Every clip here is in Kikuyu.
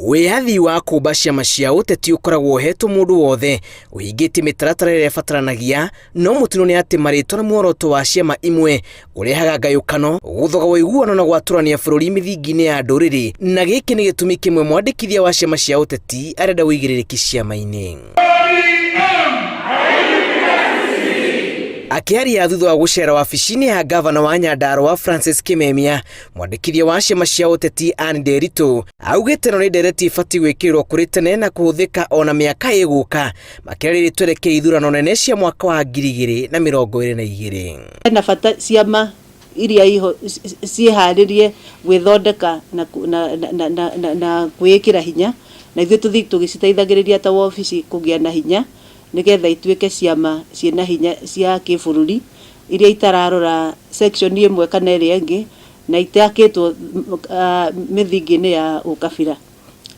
Wĩyathi wa kũmba ciama cia ũteti ũkoragwo ũhetwo mũndũ wothe ũhingĩtie mĩtaratara ĩrĩa ĩbataranagia, no mũtino nĩ atĩ marĩtwa na muoroto wa ciama imwe ũrehaga ngayũkano, gũthoga ũiguano na gwatũrania bũrũri mĩthingi-inĩ ya ndũrĩrĩ, na gĩkĩ nĩ gĩtũmi kĩmwe mwandĩkithia wa ciama cia ũteti arenda ũigĩrĩrĩki ciama-inĩ. Akĩaria thutha wa gũcera wabici-inĩ ya ngavana wa Nyandarua Francis Kimemia, mwandĩkithia wa ciama cia ũteti Anne Nderitu augĩte ĩno nĩ ndereti ĩbatiĩ gwĩkĩrĩrwo kũrĩ tene na kũhũthĩka ona mĩaka ĩgũka makĩria rĩrĩ twerekeire ithurano nene cia mwaka wa 2022. Hena bata ciama iria iho ciĩharĩrie gwĩthondeka na, na, na, na, na, na kwĩĩkĩra hinya na ithuĩ tũthiĩ tũgĩciteithagĩrĩria ta wabici kũgĩa na hinya nĩgetha ituĩke ciama ciĩna hinya cia kĩbũrũri iria itararora section ĩmwe kana ĩrĩa ĩngĩ na itakĩtwo mĩthingi-inĩ ya ũkabira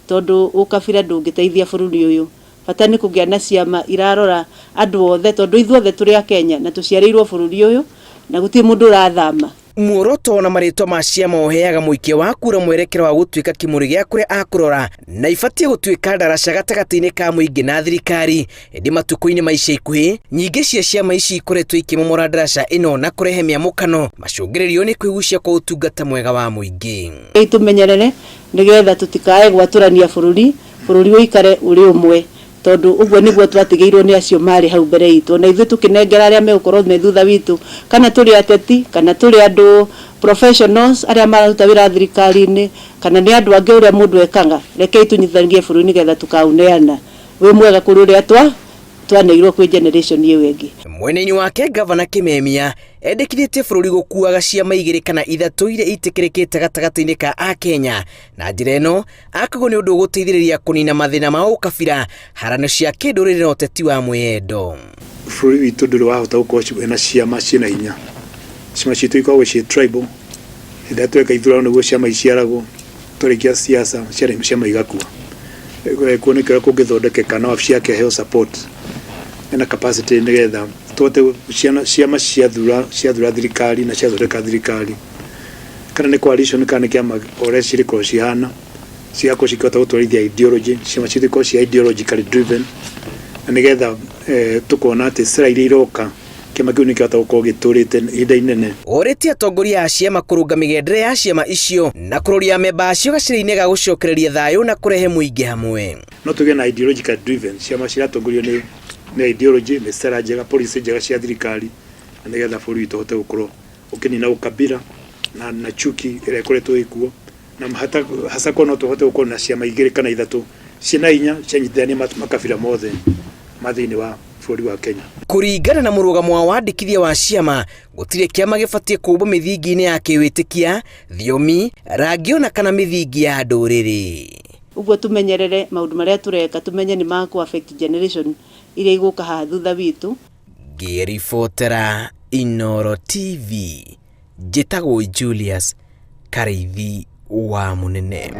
tondũ ũkabira ndũngĩteithia bũrũri ũyũ. Bata nĩ kũgĩa na ciama irarora andũ othe tondũ ithuothe tũrĩ a Kenya na tũciarĩirwo bũrũri ũyũ na gũtirĩ mũndũ ũrathama. Muoroto na marĩtwa ma ciama ũheaga mũikia wa kura mwerekera wa gũtuĩka kĩmũrĩ gĩa kũrĩa akũrora na ibatiĩ gũtuĩka ndaraca gatagatĩ-inĩ ka mũingĩ na thirikari. Ĩndĩ matukũ-inĩ ma ica ikuhĩ, nyingĩ cia ciama ici ikoretwo ikĩmomora ndaraca ĩno na kũrehe mĩamũkano macũngĩrĩrio nĩ kwĩgucia kwa ũtungata mwega wa mũingĩ. Rekei tũmenyerere nĩgetha tũtikae gwatũrania bũrũri, bũrũri ũikare ũrĩ ũmwe, tondũ ũguo nĩguo twatigĩirwo nĩ acio marĩ hau mbere itũ. Na ithuĩ tũkĩnengera arĩa megũkorwo me thutha witũ, kana tũrĩ ateti, kana tũrĩ andũ professionals arĩa mararuta wĩra thirikari-inĩ, kana nĩ andũ angĩ ũrĩa mũndũ ekaga, rekei tũnyitithanie bũrũri nĩgetha tũkaũneana wĩ mwega kũrĩ ũrĩa twa twaneirwo kwĩ generation ĩyo ĩngĩ. Mwena-inĩ wake Gavana Kimemia endekithĩtie bũrũri gũkuaga ciama igĩrĩ kana ithatũ iria itĩkĩrĩkĩte gatagatĩ-inĩ ka Akenya. Na njĩra ĩno akauga nĩ ũndũ ũgũteithĩrĩria kũnina mathĩna ma ũkabira, harano cia kĩndũrĩrĩ na ũteti wa mwĩyendo. Bũrũri witũ ndũrĩ wahota gũkorwo wĩna ciama ciĩna hinya. Ciama citũ ikoragwo ciĩ tribal. Hĩndĩ ĩrĩa tweka ithurano nĩguo ciama iciaragwo, twarĩkia siasa ciama igakua. Kuoneke ũrĩa kũngĩthondekeka na wabici yake ĩheo support ĩna capacity nĩgetha tũhote ciama ciathura ciathura thirikari na ciathondeka thirikari kana nĩ coalition kana nĩ kĩama ũrĩa cirĩkorwo cihana cigakorwo cikĩhota gũtwarithia ideology ciama citũ ikorwo cia ideologically driven na nĩgetha tũkona atĩ sera iria iroka kĩama kĩu nĩkĩhota gũkorwo gĩtũrĩte ihinda inene. Orĩtie atongoria a ciama kũrũnga mĩgendere ya ciama icio na kũroria amemba acio gacĩra-inĩ ga gũcokereria thayũ na kũrehe mũingĩ hamwe. No tũgĩe na ideological driven ciama ciratongorio nĩ nĩ ideology nĩ sera njega policy njega cia thirikari na nĩgetha bũrũri witũ ũhote gũkorwo ũkĩnina ũkabira na, na chuki ĩrĩa ĩkoretwo ĩkuo na hata hasa korwo no tũhote gũkorwo na ciama igĩrĩ kana ithatũ ciĩna hinya cianyitithania makabira mothe ma thĩinĩ wa bũrũri wa Kenya. Kũringana na mũrũgamo wa wandĩkithia wa ciama, gũtirĩ kĩama gĩbatiĩ kũmbwo mĩthingi-inĩ ya kĩwĩtĩkia, thiomi, rangi ona kana mĩthingi ya ndũrĩrĩ. Ũguo tũmenyerere maũndũ marĩa tũreka, tũmenye nĩ ma kũ affect generation iria igũka haha thutha witũ. Ngĩribotera Inooro TV, njĩtagwo Julius Karĩithi wa Mũnene.